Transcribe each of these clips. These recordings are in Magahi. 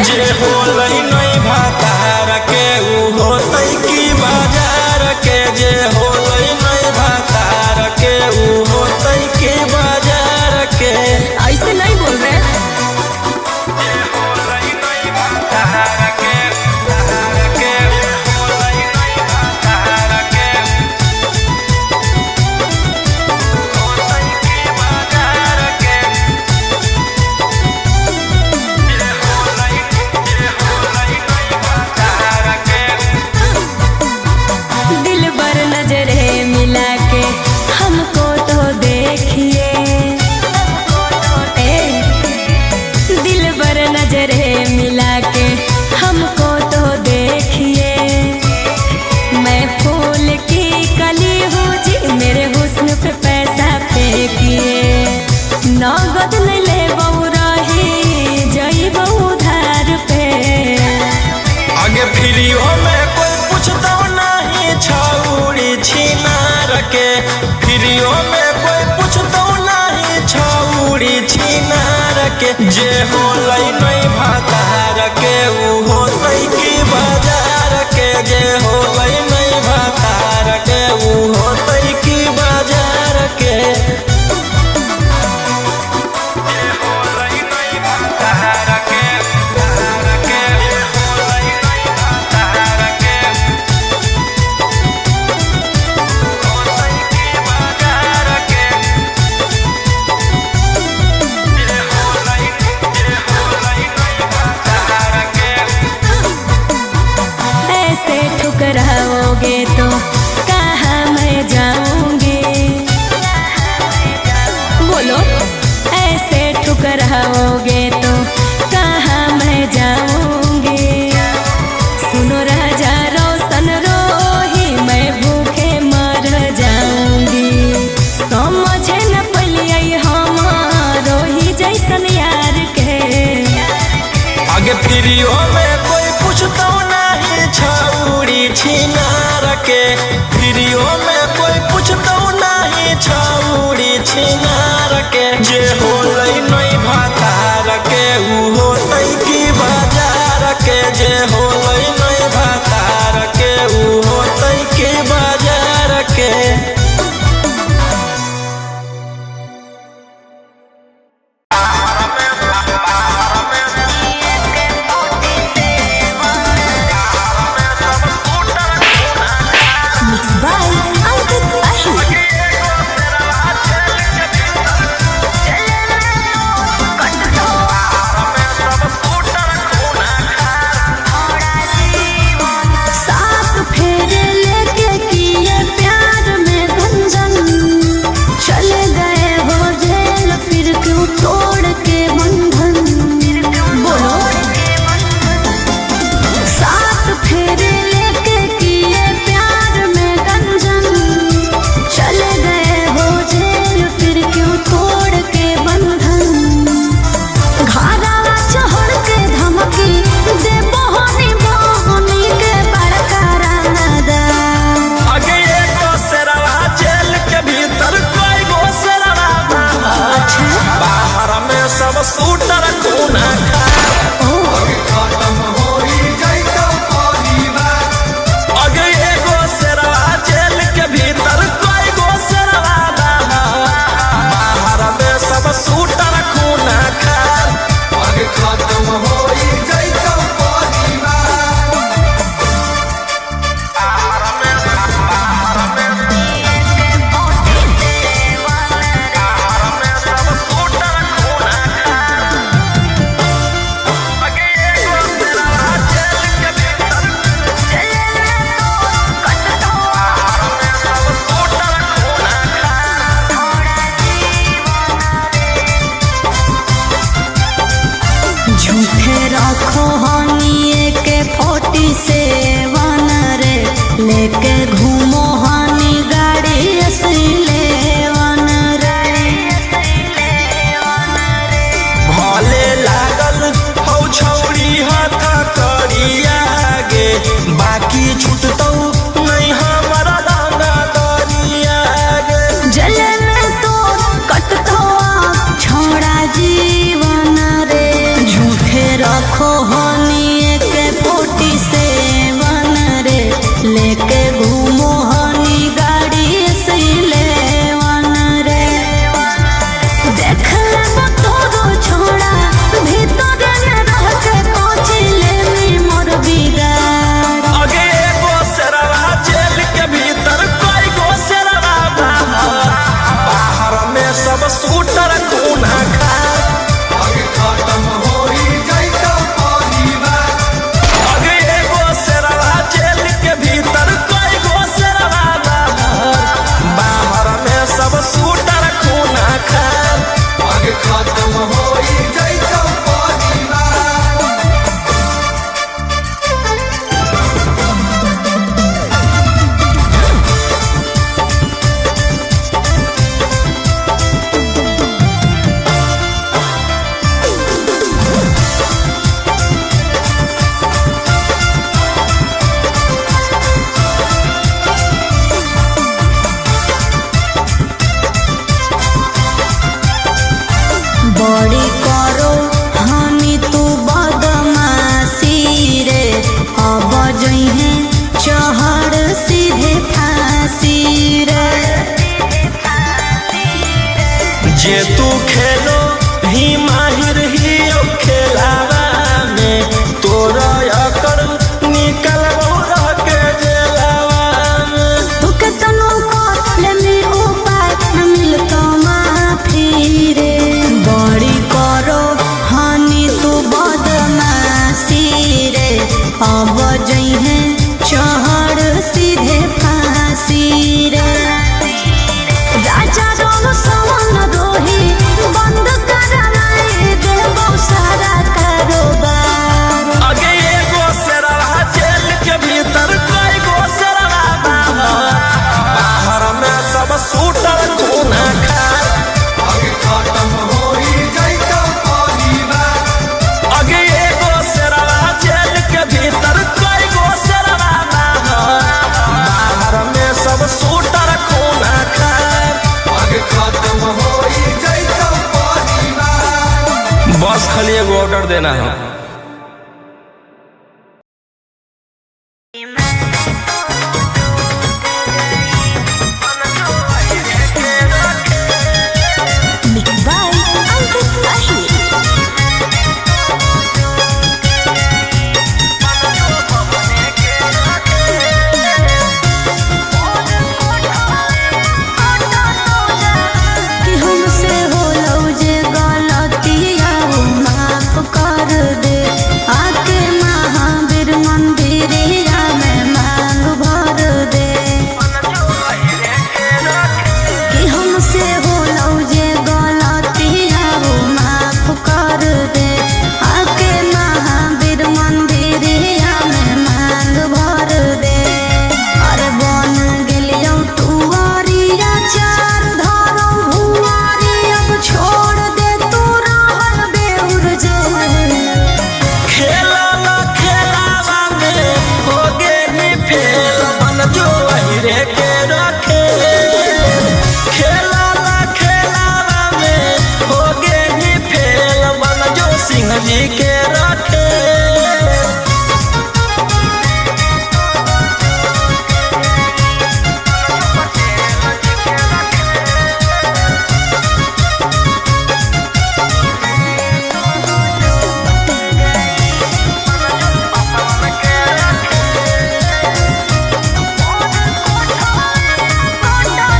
अरे जे होलै नहीं भातार के ऊ होतै की बाजार के। जे होलै नहीं भातार के ऊ होतै की बाजार के। ऐसे नहीं बोल रहे। दिल बर नजरे मिला के हमको तो देखिए। ए, दिल बर नजरे मिला के हमको तो देखिए। मैं फूल की कली हूँ जी, मेरे हुस्न पे पैसा फेंकिए। नगद नहीं ले रही जई उधार पे। आगे फ्रीओ में कोई पूछतो नहीं छौरी छिनार के। फ्रीओ में कोई पूछतो नहीं छौरी छिनार के। जे होलै नहीं भातार के ऊ होतै की बाजार के। जे होलै नहीं भातार के ऊ होतै की बाजार के। ऐसे ठुकराओगे तो कहाँ मैं जाऊंगी। बोलो, ऐसे ठुकराओगे तो कहाँ मैं जाऊंगी। सुनो राजा रोशन रोही, मैं भूखे मर जाऊंगी। समझे न पलियै हम रोही जैसन यार के। आगे फ्रीओ में कोई पूछतो नहीं छौरी छिनार के। फ्रीओ में कोई पूछतो नहीं छौरी छिनार के। जे होलै नहीं भातार के ऊ होतै की बाजार के। जे होलै नहीं भातार के ऊ होतै की बाजार के। Mixed by Ankit Ahir. सात फेरे लेके किए प्यार में गंजन, चले गए हो जेल फिर क्यों तोड़ के बंधन। बोलो, सात फेरे लेके किए प्यार में गंजन, चले गए हो जेल फिर क्यों तोड़ के बंधन। घारा चढ़ के धमकी दे बहनी बहनी के बड़का रानादार। आगे एगो शेरवा जेल के भीतर कोई गो शेरवा बाहर। बाहर में सब सूटर खूना खा। आगे एगो शेरवा जेल के भीतर कोई गो शेरवा बाहर। बाहर में सब सूटर खूना खा। सब शूटर खूना खार। अगे एगो शेरवा जेल के भीतर कई गो शेरवा बाहर, बाहर में सब शूटर खूना खार। बड़ी करो हनी तू बदमाशी रे, अब जइहे चहर सीधे फांसी रे। जे तू खेलो ही माहिर ही ओ खेलावा में, तोरा अकर निकलबो रह के जेलावा में। तू केतनो कर ले उपाय न मिलतो माफी रे। बड़ी करो हनी तू बदमाशी रे, अब जइहे चहर सीधे फांसी रे। राजा रोम सवन रोही बंद कराए देबो सारा कारोबार। अगे एगो शेरवा जेल के भीतर कई गो शेरवा बाहर, बाहर में सब शूटर खूना खार। अगे एगो शेरवा जेल के भीतर कई गो शेरवा बाहर, बाहर में सब शूटर खूना खार। बस खाली एगो ऑर्डर देना है। Mixed by Ankit Ahir. कि हमसे होलो जे गलतिया वो माफ कर दे, आके महावीर मंदिरिया में मांग भर दे। कि हमसे होलो जे गलतिया वो माफ कर दे, आके महावीर मंदिरिया में मांग भर दे। अरे बन गेलियौ तुअरिया चार धरौ भुआरी, अब छोड़ दे तू रहल बेउर जे। खेला ना खेलावा में हो गे फेल बन जो अहिरे के रखे। खेला ना खेलावा में हो गे फेल बन जो सिंह जी के रखे।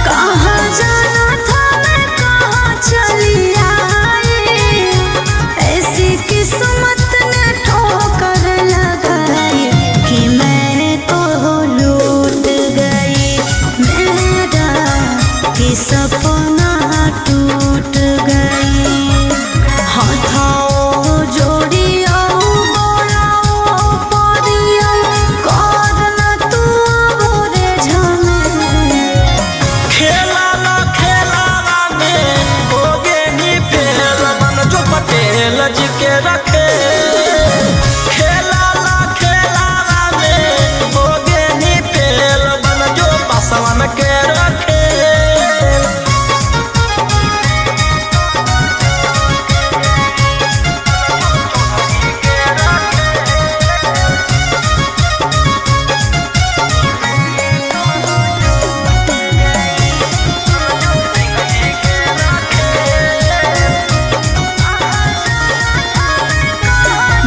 कहाँ जाना था मैं कहाँ चली आई, ऐसी किस्मत ने ठोकर लगाई कि मैं तो लूट गई, मेरा कि सपना टूट गई। हाथों जोड़ियो बोलाओ परियो, कर न तू मोरे झमेल। खेला ना खेलावा में हो गे फेल बन जो पटेल जी के रखे। खेला ना खेलावा में हो गे फेल बन जो पासवान के रखे।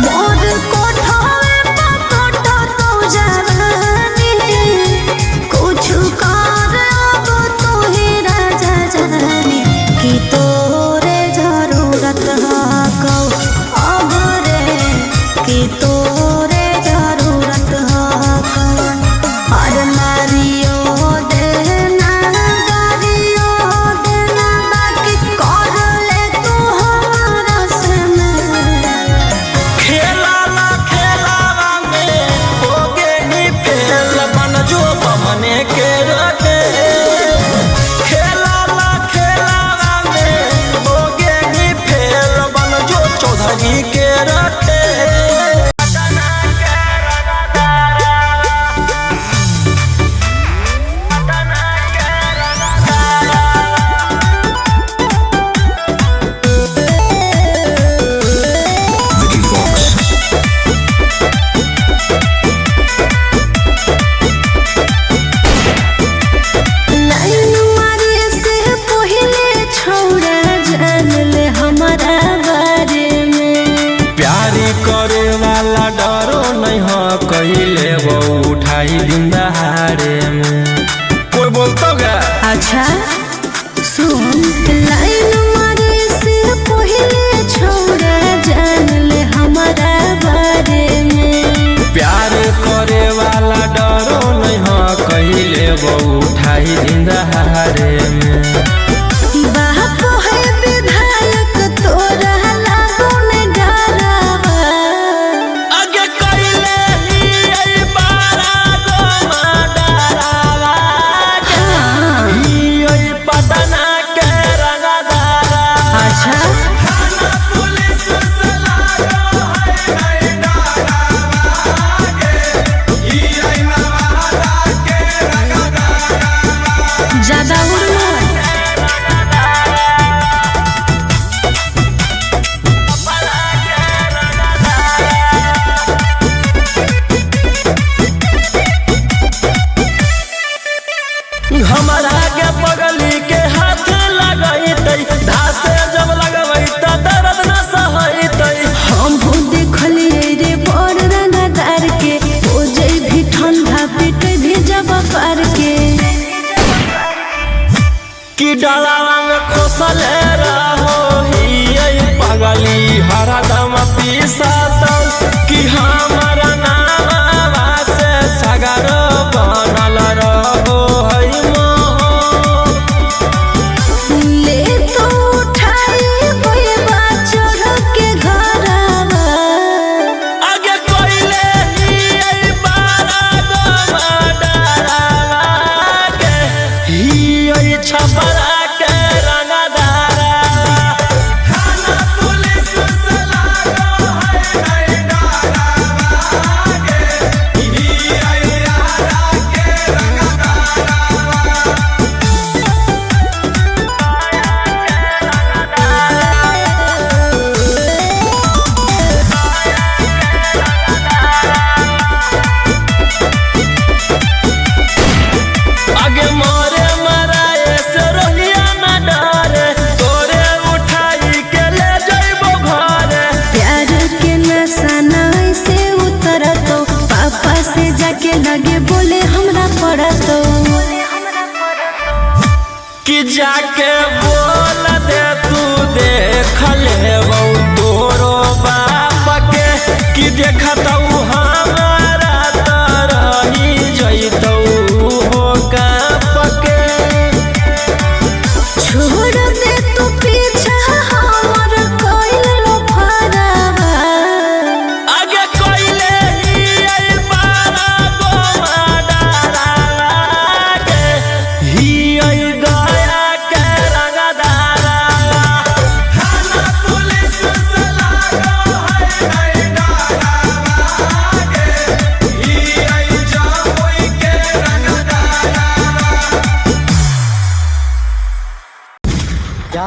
मोर कोठावे पकट तो जवानी, कुछ कर अब तू ही राजा जानी कि तो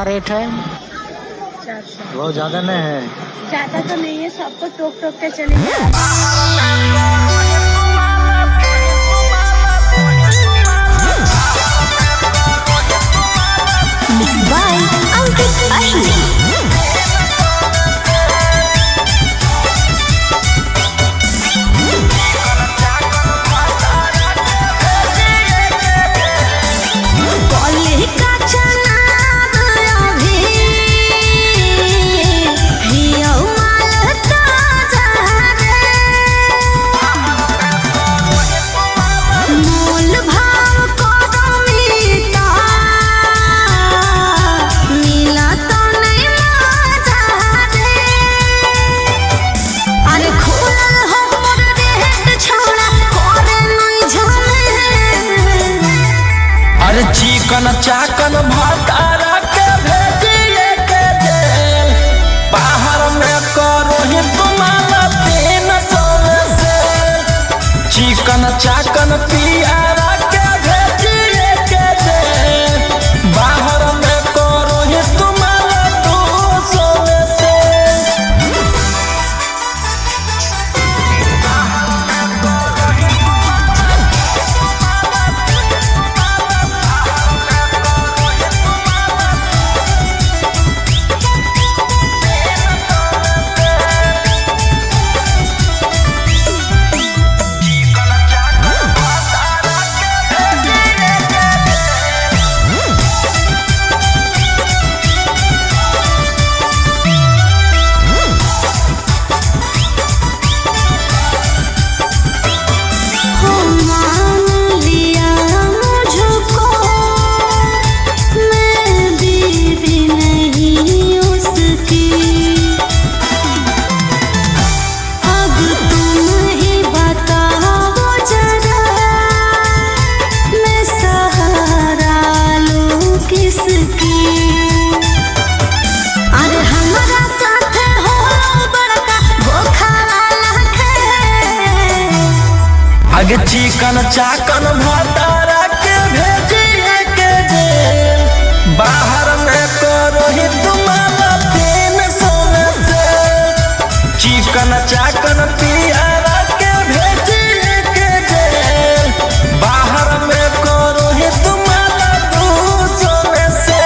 रेट है? 400। बहुत ज़्यादा नहीं है? ज्यादा तो नहीं है, सबको टोक टोक के चले गए। Mix by Ankit Ahir. कॉले का चनाब अभी हियौ माल ताजा रे। मोल भाव करमी ता, मिला तो नहीं मजा रे। अरे खुलल हो मोर रेट छौड़ा, करे नहीं झमेल। अरे चिकन चाकन भातारा के भेजिए के जेल, बाहर में करो ही तुम्हारा 300 में से। चिकन चाकन पियारा के भेजिए के जेल, बाहर में करो ही तुम्हारा 200 में से। हो मान लिया मुझको, मैं बीवी नहीं उसकी। अब तुम ही बताओ जरा, मैं सहारा लूं किसकी। अरे हमारा साथ हो बड़का धोखा वाला खेल। आगे चिकन चाकन भातारा के भेजिए के जेल, बाहर में करो ही तुम्हारा 300 में से। चिकन चाकन पियारा के भेजिए के जेल, बाहर में करो ही तुम्हारा 200 में से।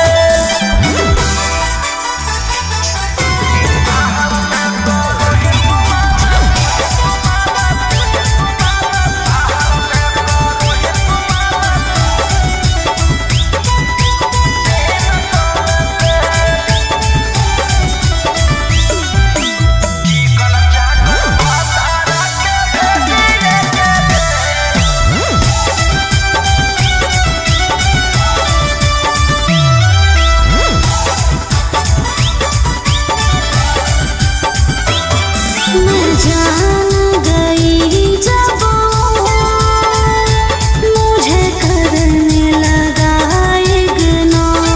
मैं जान गई जब मुझे करने लगा इग्नोर,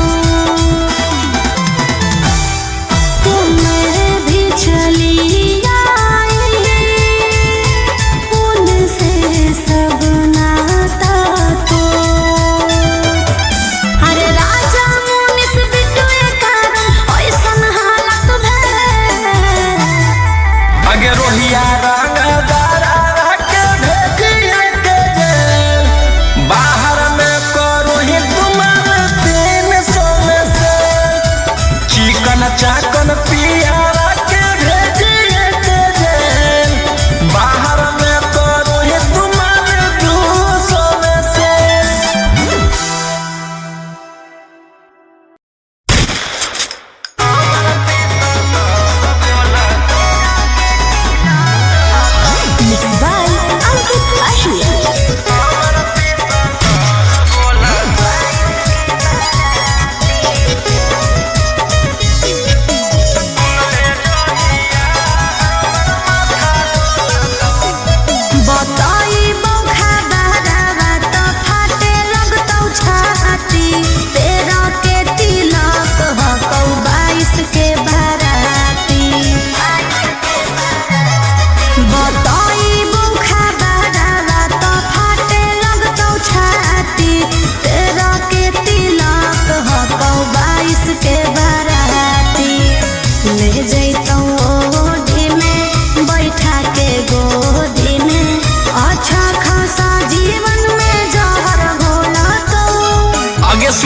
तो मैं भी चली आई उनसे सब नाता तो। अरे राजा मुनिस बिटुए कारण ऐसन हालत भेल। आगे रोहिया रंगदारा के भेजिए के जेल, बाहर में करो ही तुम्हारे 300 में से। चिकन चाकन पियारा के भेजिए के जेल, बाहर में करो ही तुम्हारे 200 में से। Mix by Ankit Ahir. Thank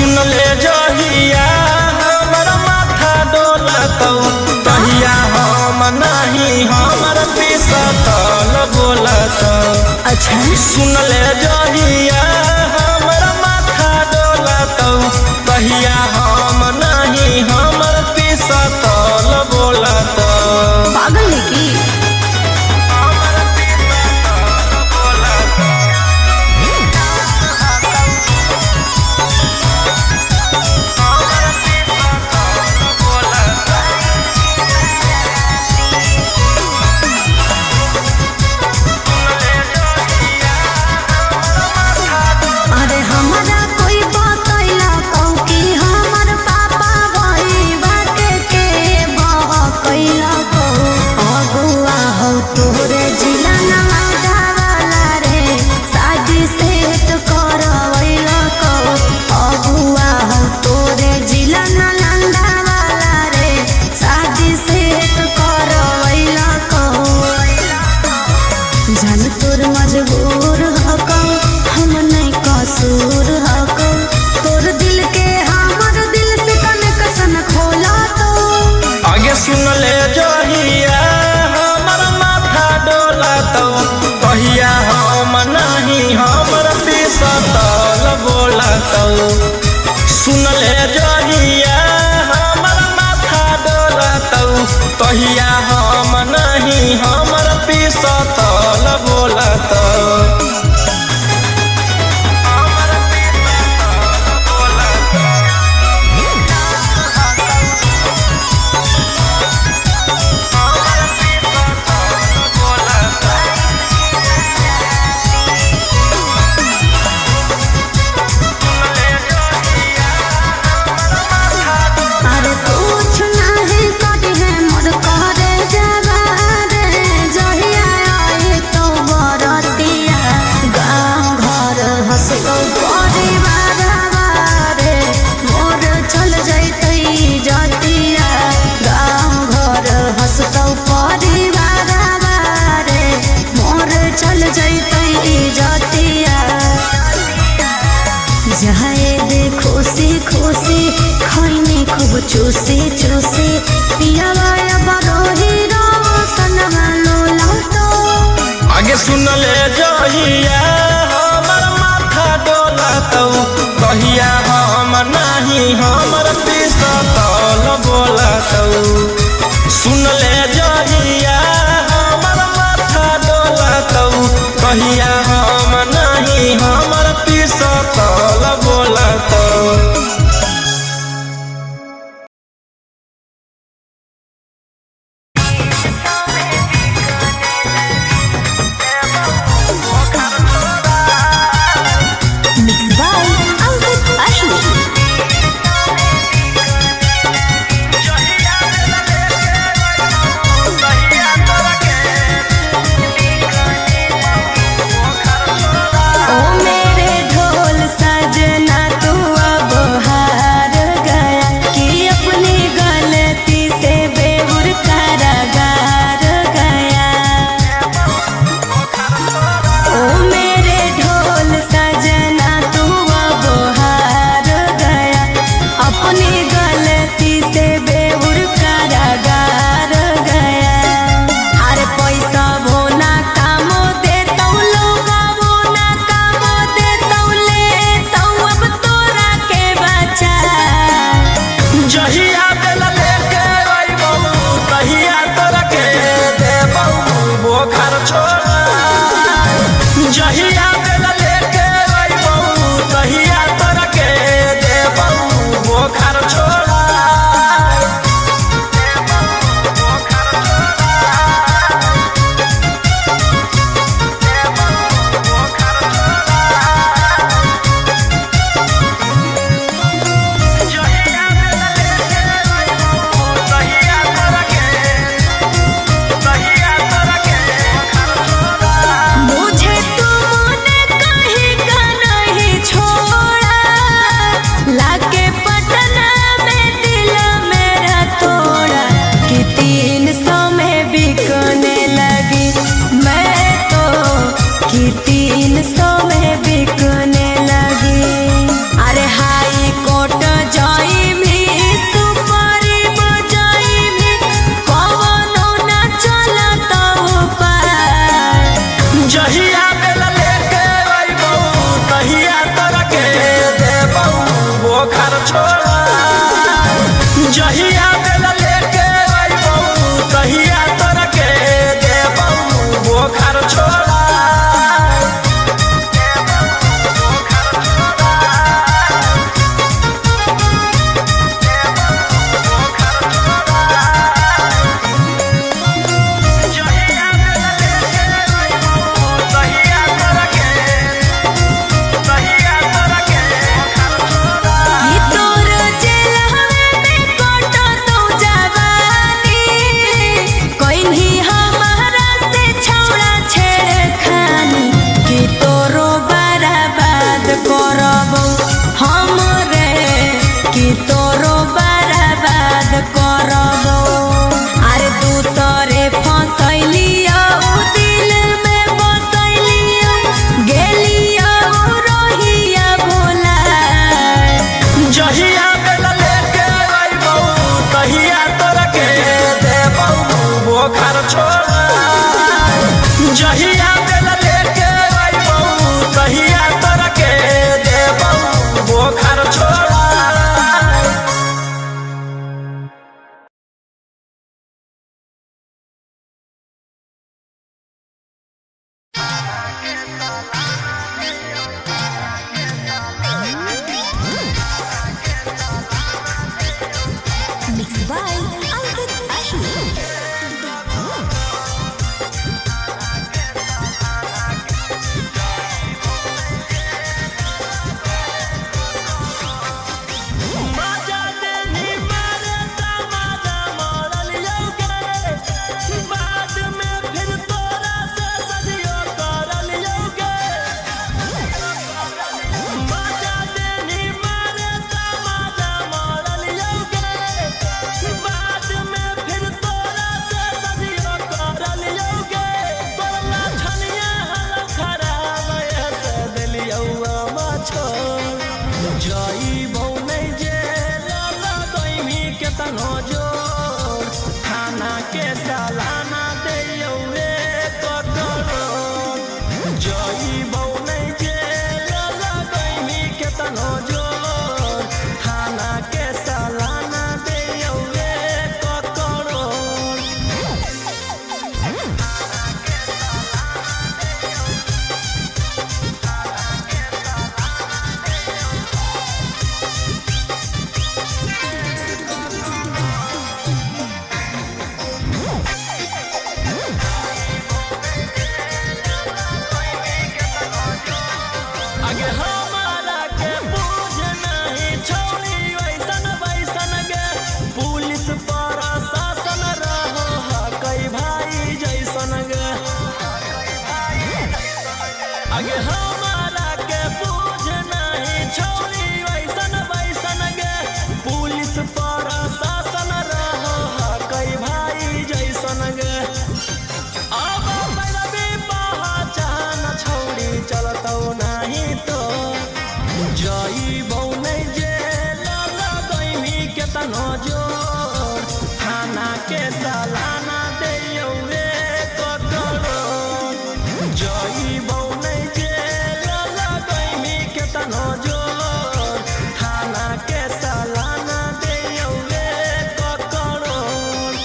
सुन ले जहिया हमर माथा डोलतौ तहिया हम नाही हमर पिसतल बोलतौ। अच्छा। सुन ले जहिया हमर माथा डोलतौ तहिया हम नाही हमर पिसतल बोलतौ। पागल है की? अरे हमरा कोई बतैला कहू कि हमर पापा भई बाटे के बहकैला कहू अगुआ हौ तोरे जिला नवादा वाला रे शादी सेट करवैला कहू अगुआ हौ तोरे जिला नालंदा वाला रे शादी सेट करवैला कहू। जान तोर मजबूर हको, हम नहीं कसूर हको, तोर दिल के हमर दिल से कनेक्शन खोला तो। आगे सुन ले जहिया हमर माथा डोलतौ तहिया हम नाही हमर पिसतल बोलतौ। सुन ले जहिया हमर माथा डोलतौ तहिया हम नाही हमर पिसतल बोलतौ। अरे कुछ नहीं करी है मोर करे जवा रे जहिया आई तो बरतिया गाँव घर हंसतो परिवार रे मोर चल जैतै जतिया गाँव घर हंसतो परिवार रे मोर चल जैतै जतिया। जाए दे खुशी खुशी खैनी खूब चूसी चूसी पियावा बरोही रोशनवा लोला तो। आगे सुन ले जहिया हमर माथा डोलतौ तहिया हम नाही हमर पिसतल बोलतौ। सुन ले जहिया हमर माथा डोलतौ तहिया हम नाही हमर पिसतल बोलतौ। मिक्स बाय अंकित अश्विन। जहिया बेला लेके अइबौ तहिया तोरा के देबौ बोखार छोड़ा। कि तोर जेलहवे में कटतौ जवानी, कइन्ही हमारा से छौड़ा छेड़खानी। कि तोरो बर्बाद करबौ हम रे, कि तोरो बर्बाद करबौ। अरे दूसरे फसैलियौ दिल में बसैलियौ, गेलियौ रोहिया भोला। जहिया बेला लेके अइबौ तहिया तोरा के देबौ बोखार छोड़ा। जहिया बेला लेके अइबौ तहिया तोरा के देबौ बोखार छोड़ा। Mixed by Ankit Ahi. माजा देनी मारे तमाजा मरल यौगे, बाद में फिर तोरा से सदियो करल यौगे। माजा देनी मारे तमाजा मरल यौगे, बाद में फिर तोरा से सदियो करल यौगे। तोरा छनिया हाल खराब ऐसे देलियौ छोड़। जइबौ नै जे लगैमी केतनो जोर, थाना के सालाना दैयौ एक करोड़। जइबौ नै जे लगैमी केतनो जोर, थाना के सालाना दैयौ एक करोड़। आगे हमारा के बुझ नहीं छौड़ी वैसन वैसन गे, पुलिस प्रशासन रहो कई भाई जैसन गे। आगे हमारा के बुझ नहीं छौड़ी वैसन वैसन गे, पुलिस प्रशासन रहो कई भाई जैसन गे। अब पैरवी पहचान छौड़ी चलतौ नाही तो, जइबौ नै जे लगैमी केतनो जोर, थाना के सालाना दैयौ एक करोड़। जइबौ नै जे लगैमी केतनो जोर, थाना के सालाना दैयौ एक करोड़।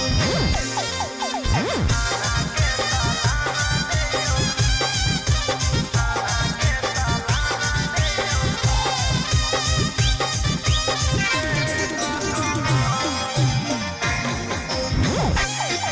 Mixed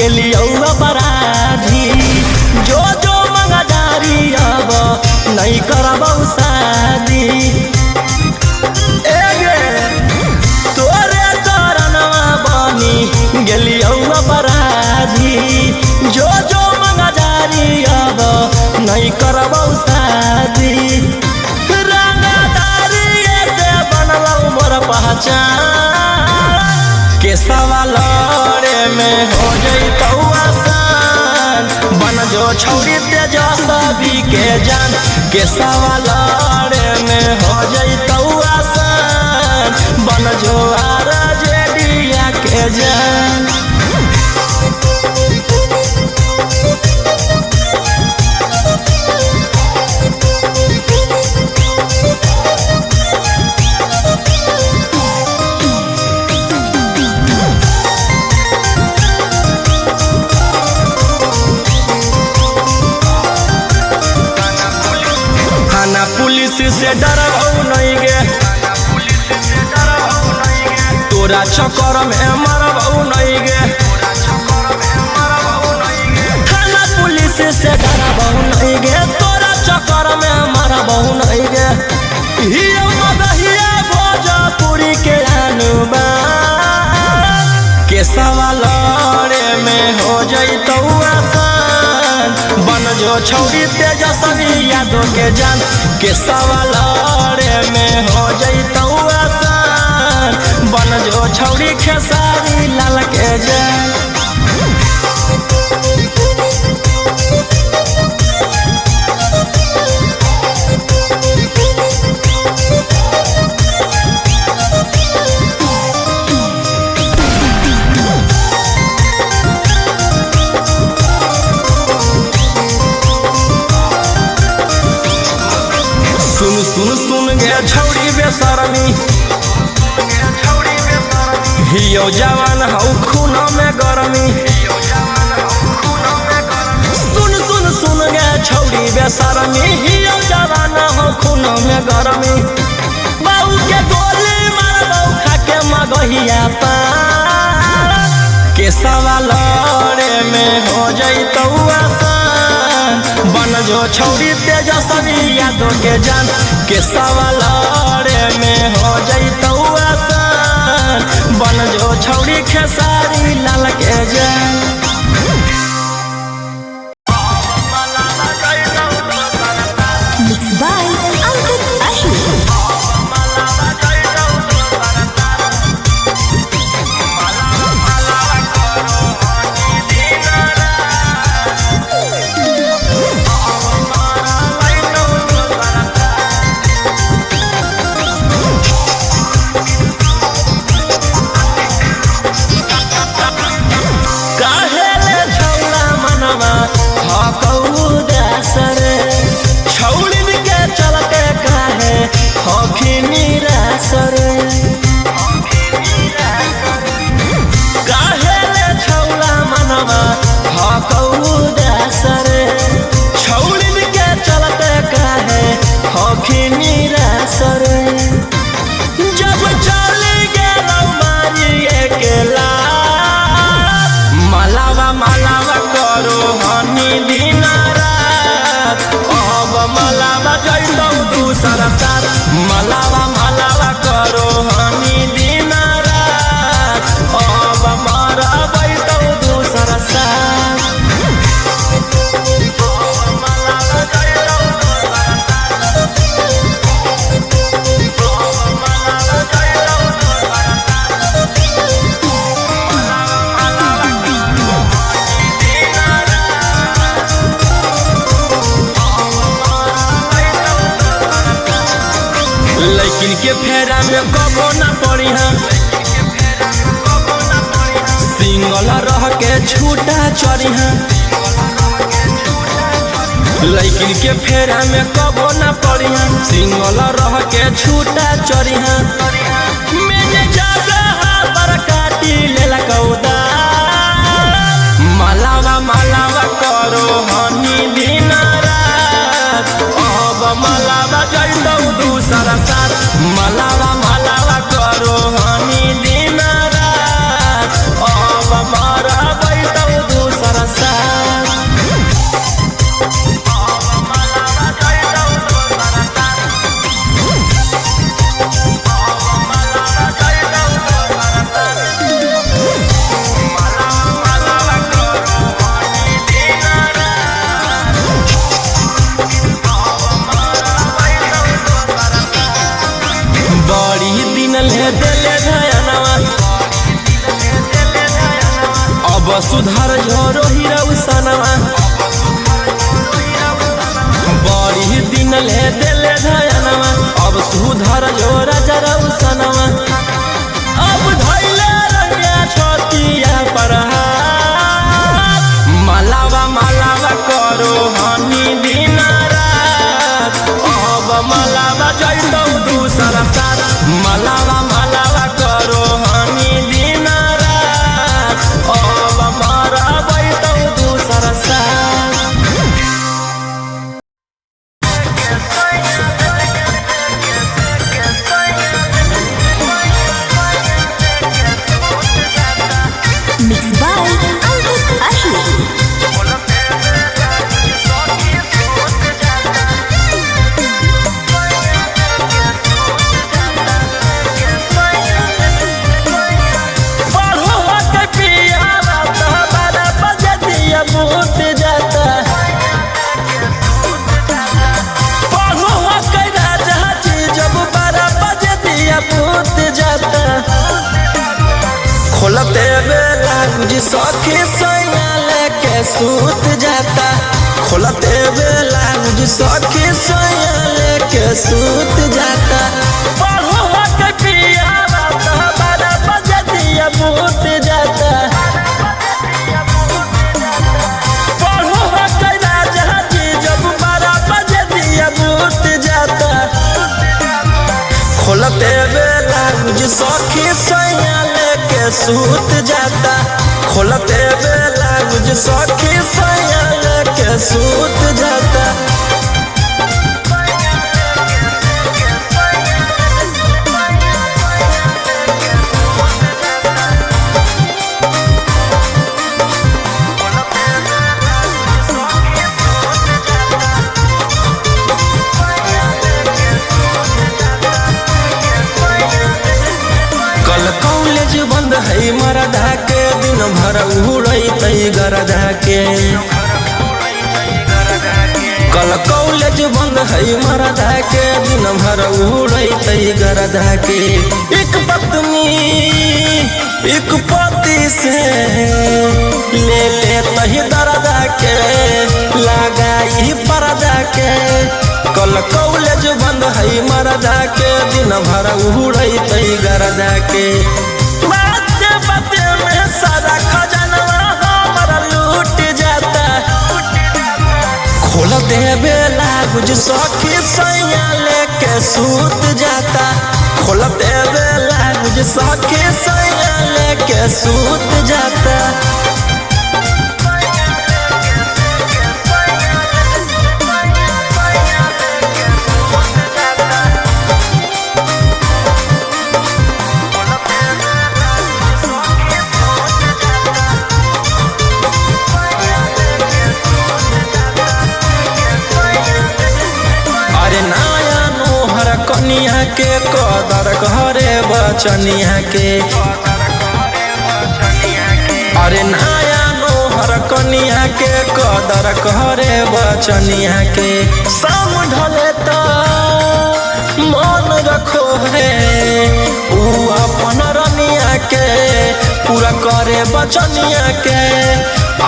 गेलियौ अपराधी। जो जो मंगदारी अब नहीं करबौ शादी। एगे तोरे चरणवा बनी गेलियौ अपराधी। जो जो मंगदारी अब नहीं करबौ शादी। रंगदारी से बनलौ मोर पहचान। के सवा लड़े में हो जइतौ आसान। बन जो छौरी तेजस्वी के जान। के सवा लड़े में हो जइतौ आसान। बन जो आरजेडिया के जान। थाना पुलिस से डरबौ नहीं गे, तोरा चक्कर में मरबौ नहीं गे। थाना पुलिस से डरबौ नहीं गे, तोरा चक्कर में मरबौ नहीं गे। हियो मगहिया भोजपुरी के अनुबा। के सवा लड़े में हो जइतौ आसान। बन जो छौरी तेजस्वी यादव के जान। के सवा लड़े में हो जइतौ आसान। बन जो छौरी खेसारी लाल के जान। सुन सुन सुन गे छौरी बेशरमी, हियो जवान हौ खून में गरमी। सुन सुन सुन गे छौरी बेशरमी, हियो जवान हौ खून में गरमी। बाऊ के गोली मारबौ खाके मगहिया पार। के सवा लड़े में हो जइतौ आसान। बन जो छौरी तेजस्वी यादव के जान। के सवा लड़े में हो जइतौ आसान। बन जो छौरी खेसारी लाल के जान। Mix by Ankit Ahir. जब चली गेलौ मारी अकेला। मलावा मलावा करो हनी दिन रात। अब मलावा जइतौ दूसर साथ। मलावा मलावा करो हनी दिन रात। अब मरबैतौ दूसर साथ। लेकिन के फेरा में कबो ना पड़ी है, सिंगल रह के छूटा चढ़ी है। लेकिन के फेरा में कबो ना पड़ी है, सिंगल रह के छूटा चढ़ी है। मैंने जगह पर काटी लेला कौदा। मलावा मलावा करो हनी दिन रात। अब मलावा जइतौ दूसर साथ। मलावा मलावा करो हनी दिन रात। अब मरबैतौ दूसर अब सुधार झरो हिरौसनवा बड़ी दिन ले देले धयनवा अब सुधार झोरा जरौसनवा अब धैले रहिया छतिया पर हाथ। मलावा मलावा करो हनी दिन रात अब मलावा जैतौ दूसर साथ मलावा मलावा करो हनी दिन रात अब मरबैतौ दूसर साथ। मिक्स बाय अंकित अहिर। पढ़ो के पियावा तो बारह बजे दिया बूत जाता। पढ़ो के राजा जी जब 12 बजे दिया बूत जाता। खोलते बेला गुज सखी सैया लेके सूत जाता। खोलते बेला गुज सखी सैया लेके सूत जाता। पढ़ो के पियावा तो 12 बजे दिया बूत जाता। पढ़ो के राजा जी जब 12 बजे दिया बूत जाता। खोलते बेला गुज सखी सैया लेके सूत जाता। खोलते बेला गुज सखी सैया लेके सूत जाता। कल कॉलेज बंद है मरदा के दिन भर उड़ैतै गरदा के। कल कॉलेज बंद है मरदा के दिन भर उड़ैतै गरदा के। एक पत्नी एक पति से ले ले तही दरदा के लगाई परदा के। कल कॉलेज बंद है मरदा के दिन भर उड़ैतै गरदा के। बाते बाते में सारा खजनवा हमारा लूट जाता। खोल दे बेला गुज सखी सैया लेके सूत जाता। खोल दे बेला गुज सखी सैया लेके सूत जाता। अरे नया नोहर कनिया के कदर करे बचनिया के। अरे नया नोहर कनिया के कदर करे बचनिया के। शाम ढले त मन रखो है ऊ अपन रनिया के पूरा करे बचनिया के।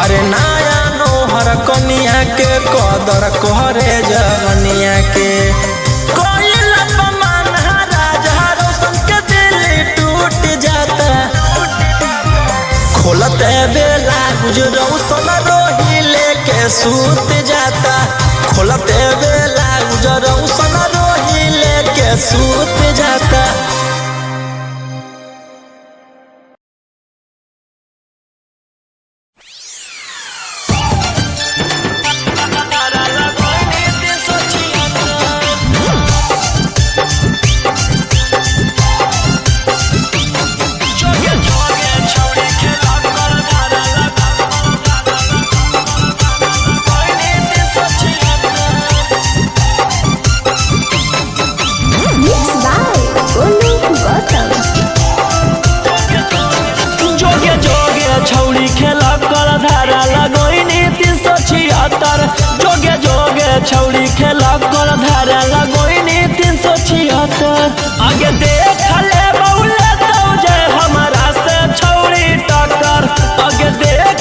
अरे नया नोहर कनिया के कदर करे जवनिया के। कोई अपमान राजा रोशन के दिल टूट जाता। खोलते बेला गुजरौसन रोही लेके सूत जाता। खोलते बेला गुजरौसन रोही लेके सूत जाता। Mix by Golu Gautam. जोगे जोगे छौड़ी खेला कर धारा लगोइनी 376। जोगे जोगे छौड़ी खेला कर धारा लगोइनी 376। आगे देख ले बउले तो जे हमरा से छौड़ी टक्कर। आगे देख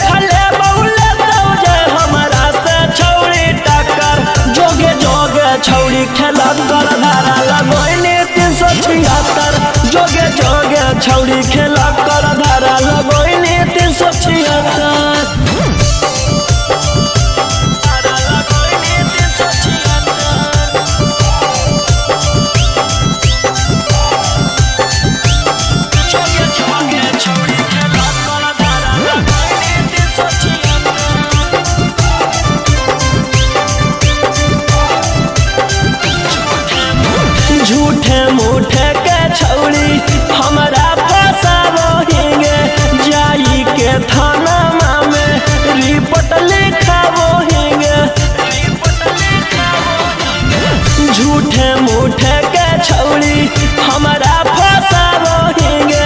छौड़ी खेला कर धारा लगोइनी 376। धारा लगोइनी 376। जोगे जोगे छौड़ी खेला कर धारा लगोइनी 376। झूठे मूठे के छौड़ी हमरा फसाबोहिंगे जाई के थाना में रिपोर्ट लिखाबोहिंगे। झूठे मूठे के छौड़ी हमरा फसाबोहिंगे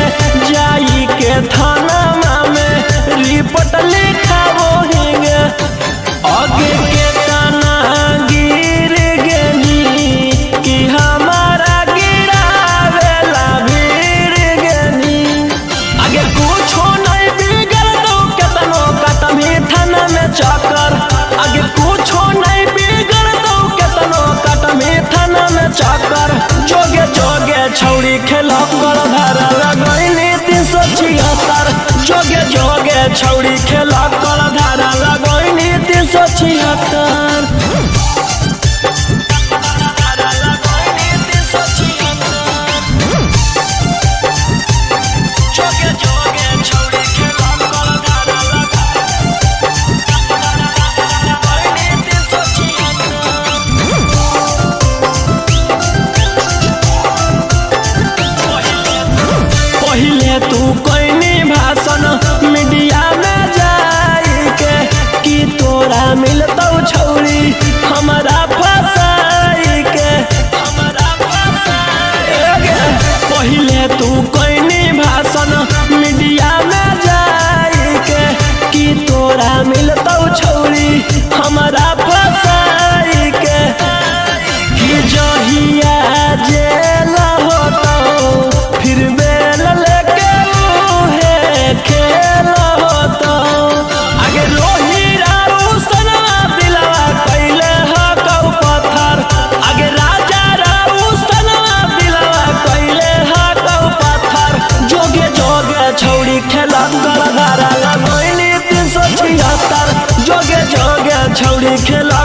जाई के थाना में रिपोर्ट लिखाबोहिंगे। आगे के ताना गिर गेनी कि हमारा गिरावेला भीड़ गेनी। आगे कुछो नहीं बिगड़ दो केतनो कटमी थाना में चक्कर। आगे कुछो नहीं बिगड़ दो केतनो कटमी थाना में चक्कर। जोगे जोगे छौड़ी खेला कर धारा लगैनी 376। जोगे जोगे छौड़ी खेला कर धारा लगैनी 376। धारा लगैनी 376। जोगे जोगे छौड़ी खेला कर धारा लगैनी 376। पहिले तू कोइनी भाषण मीडिया में जाई के कि तोरा मिलतौ छौड़ी हमरा फसाई के। हमरा फसाई के। पहिले तू कोइनी भाषण मीडिया में जाई के कि तोरा मिलतौ छौड़ी हमरा फसाई के। कि जहिया जेल होतौ फिर बेल लेके उहे खेल होतौ। आगे रोही रारू सनवा दिलवा कैले हकौ पत्थर। आगे राजा रारू सनवा दिलवा कैले हकौ पत्थर। जोगे जोगे छौड़ी खेला कर धारा लगैनी 376। जोगे जोगे छौड़ी खेला